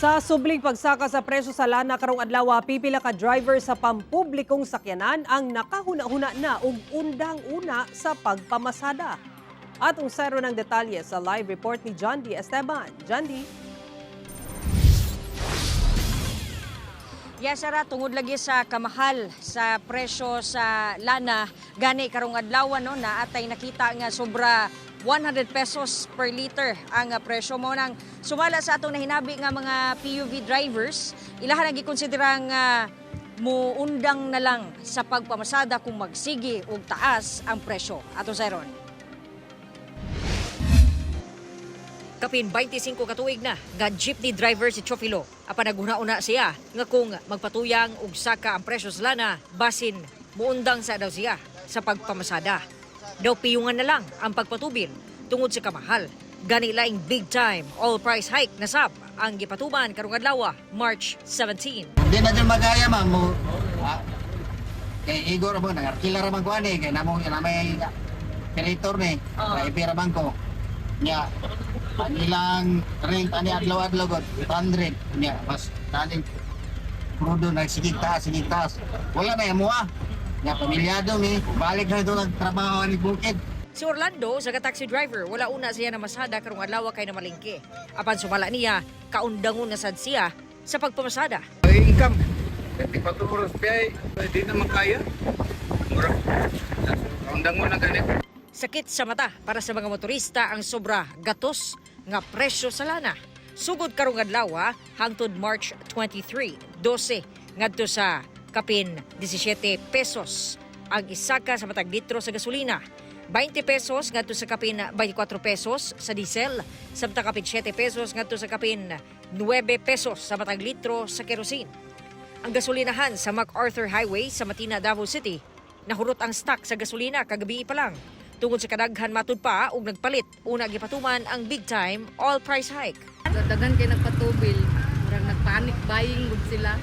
Sa subling pagsaka sa presyo sa lana karong adlaw, pipila ka driver sa pampublikong sakyanan ang nakahuna-huna na og undang-una sa pagpamasada. Atong sayran ang detalye sa live report ni John D. Esteban. John D. Yes, Sara, tungod lagi sa kamahal sa presyo sa lana, gani karong adlaw, no, na atay nakita nga sobra 100 pesos per liter ang presyo. Mo nang sumala sa atong nahinabi nga mga PUV drivers, ilahan ang gikonsiderang muundang na lang sa pagpamasada kung magsigi og taas ang presyo. Atong sayron. Kapin 25 ka tuig na nga jeepney driver si Chofilo. Apan naghuna-una siya nga kung magpatuyang og saka ang presyo sa lana, basin muundang sa daw siya sa pagpamasada. Daw piyungan na lang ang pagpatubil tungod sa kamahal. Gani laing big time all price hike na sab ang gipatuman karong adlaw, March 17. Hindi na dyan magaya, ma'am mo. Ah, kay Igor mo, nagarkila ra man ko ani kay namo na may operator ni, driver ra man ko. Nya, ang ilang rent ani adlaw-adlaw god 800. Nya, mas naling krudo nagsigig taas, sigig taas. Wala na mo ah. Nya, pamilyado mi, balik na ito nagtrabaho ani bukid. Si Orlando, sa taxi driver, wala una siya namasada karong adlaw kay namalingke. Apan sumala niya, kaundangon na sad siya sa pagpamasada. Ay, income. 24 oras biyahe, hindi naman kaya. Mura. Kaundang mo na ganit. Sakit sa mata para sa mga motorista ang sobra gatos nga presyo sa lana. Sugod karong adlaw hangtod March 23, 12 ngadto sa kapin 17 pesos ang isa ka sa matag litro sa gasolina. 20 pesos ngadto sa kapin 24 pesos sa diesel, samtang kapin 7 pesos ngadto sa kapin 9 pesos sa matag litro sa kerosene. Ang gasolinahan sa MacArthur Highway sa Matina, Davao City, nahurot ang stock sa gasolina kagabi pa lang. Tungod sa kadaghan matud pa og nagpalit, una gipatuman ang big time all price hike. Daghan kay nagpatubil, murag nagpanic buying gud sila.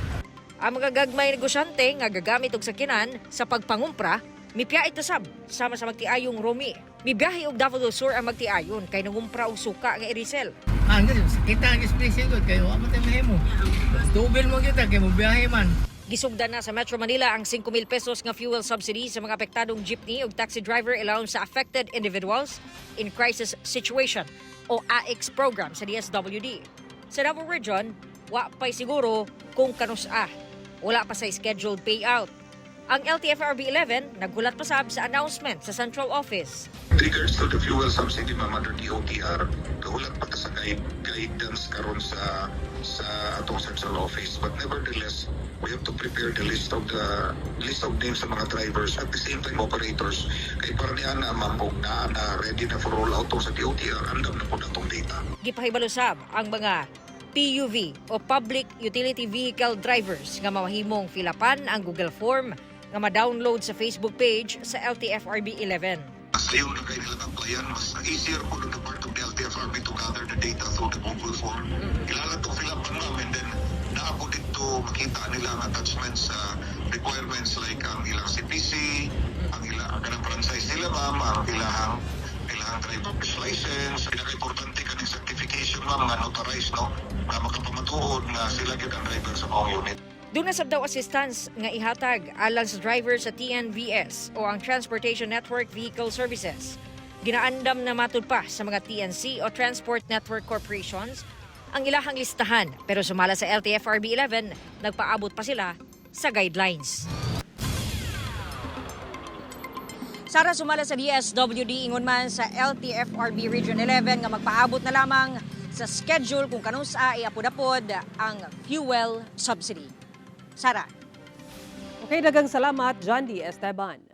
Ang mga gagmay negosyante nga gagamit og sakyanan sa pagpangumpra, mipiyait na sab sama sa magtiayong Romy. Mibiyahe og Davao del Sur ang magtiayon kay nangumpra og suka nga i-resell. Ah, ang kita ang expression ko kayo, wa man tayo mahimo. Tubil mo kita kay mo biyahe man. Gisugdan na sa Metro Manila ang 5,000 pesos nga fuel subsidy sa mga apektadong jeepney ug taxi driver ilawom sa Affected Individuals in Crisis Situation o AICS program sa DSWD. Sa Davao Region, wa pa'y siguro kung kanus-a. Wala pa sa scheduled payout. Ang LTFRB 11 naghulat pa sab sa announcement sa central office. With regards to the fuel subsidy, ma'am, under DOTR, kahulat pa ta sa guidance karon sa atong central office. But nevertheless, we have to prepare the list of names sa mga drivers at the same time operators. Kay para niya na, ma'am, og na ready na for roll out sa DOTR, andam na po natong data. Gipahibalo sab ang mga PUV o Public Utility Vehicle Drivers nga mamahimong fill-upan ang Google Form nga ma-download sa Facebook page sa LTFRB 11. Mas sayo na kay nila applyan, mas easier po on the part of the LTFRB to gather the data through the Google form. Ilala to fill up ma'am, and then naa po dito makita nila ang attachments sa requirements like ang ilang CPC, ang ilang ang kanang franchise nila, ma'am, ang ilang driver's license, pinaka-importante kaning certification, ma'am, nga notarized, no, nga makapamatuod nga sila gyud ang driver sa maong unit. Doon na sab daw assistance nga ihatag alang sa driver sa TNVS o ang Transportation Network Vehicle Services. Ginaandam na matud pa sa mga TNC o Transport Network Corporations ang ilahang listahan, pero sumala sa LTFRB 11, nagpaabot pa sila sa guidelines. Sara, sumala sa DSWD, ingon man sa LTFRB Region 11 nga magpaabot na lamang sa schedule kung kanus-a iapod-apod ang fuel subsidy. Sara. Okay, daghang salamat, John D. Esteban.